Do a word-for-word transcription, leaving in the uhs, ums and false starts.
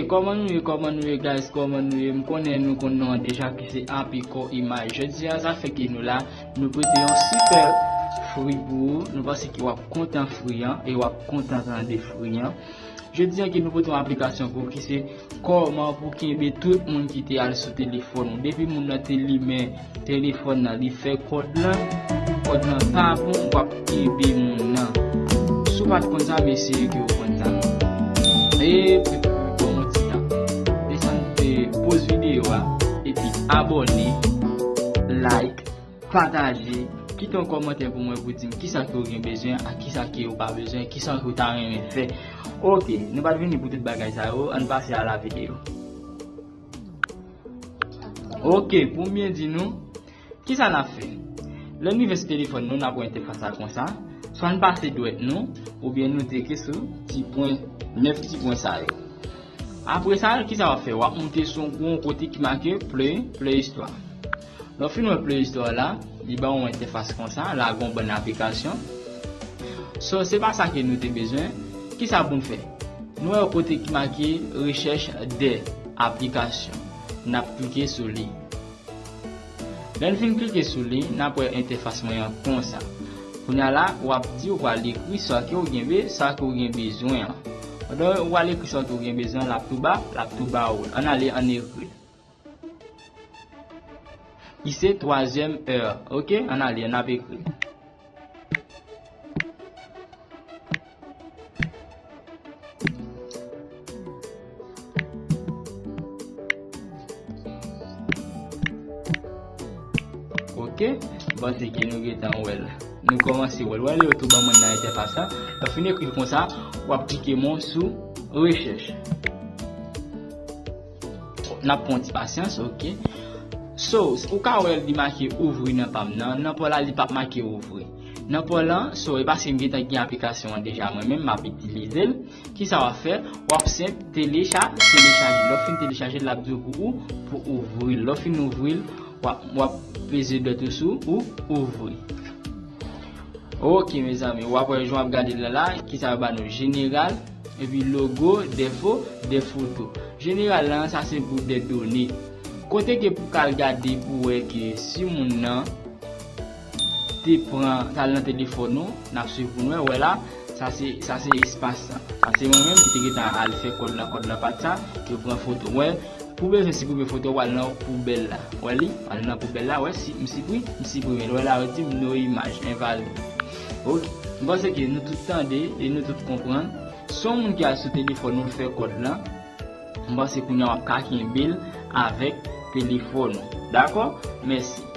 Kòman nou ye, kòman nou ye, guys, kòman nou ye? M konnen nou konn non an deja ki se Apikò Imaj. Jodi a, sa fè ke nou la, nou pote yon sipè free pou ou. Nou panse ke w ap kontan free an e w ap kontan tande free an. Jodi a, ke nou pote yon aplikasyon pou ou ki se kòman pou kenbe tout moun ki te al sou telefòn ou. Depi moun nan te limen telefòn nan, li fè kòd lan, kòd lan pa bon, w ap kenbe moun nan. Si w pa t konn sa, m eseye ke w konn sa. E, bon, yon ti tan. Desann, e, poz videyo a, epi abòne, like, pataje, kite yon kòmantè pou mwen pou di m kisa ke w gen bezwen, ak kisa ke w pa bezwen, kisa ke w ta renmen fè. Ok, nou pa t vini pou tout bagay sa yo, ann pase a la videyo. Ok, pou m byen di nou, kisa n ap fè? Lè n rive sou telefòn nou, n ap wè entèfas la konsa. Swa n pase dwèt nou, oubyen nou klike sou ti pwen, nèf ti pwen sa yo. Apre sa, kisa w ap fè? W ap moute sou yon kote ki make Play, Play Store. Lè w fin wè Play Store la, li ba w yon entèfas konsa, la gen yon bann aplikasyon. So, se pa sa ke nou te bezwen. Kisa pou n fè? Nou wè yon kote ki make rechèch de aplikasyon. N ap klike sou li. Lè n fin klike sou li, n ap wè entèfas mwen an konsa. Kounye a la, w ap di w pral ekri sa ke w gen be-, sa ke w gen bezwen an. Pandan w al ekri sa ke w gen bezwen an, l ap tou ba, l ap tou ba w. Ann ale, ann ekri. Ki se twazyèm è. Ok? Ann ale, ann ap ekri. Ok, m panse ke nou gentan wè l. Nou kòmanse wè l. Wè l yo tou ban mwen nan entèfas la. Lè w fin ekri l konsa, w ap klike mwen sou rechèch. N ap pran yon ti pasyans, ok. So, ou ka wè li make ouvri nan pa m nan. Nan pa w la, li p ap make ouvri. Nan pa w lan, so, e paske m gentan gen aplikasyon an deja mwen menm, m ap itilize l. Kisa w ap fè? W ap senp telecha-, telechaje l. Lè w fin telechaje l, l ap di w pou ou, pou ouvri l. Lè w fin ouvri l, w ap, w ap peze dwèt ou sou ou, ouvri. Ok, mezanmi, w ap wè jan w ap gade l la, kisa yo ba nou? Jeneral, epi logo, defo, de foto. Jeneral lan, sa se pou de done. Kote ke pou k al gade pou wè ke si moun nan te pran, t al nan telefòn ou, n ap swiv pou nou wè, wè la, sa se, sa se espas sa. Sa se mwen menm ki te gentan al fè kòd lan, kòd lan pa t sa, ke pran foto. Wè, pou bezwen siprime foto, w al nan poubèl la. Wè li, w al nan poubèl la, wè, si m sipri-, m siprime l. Wè la, yo di m no imaj, envalid. Ok, m panse ke nou tout tande e nou tout konprann. Si yon moun ki al sou telefòn ou, l fè kòd lan, m panse kounye a w ap ka kenbe l avèk telefòn ou. Dakò? Mèsi.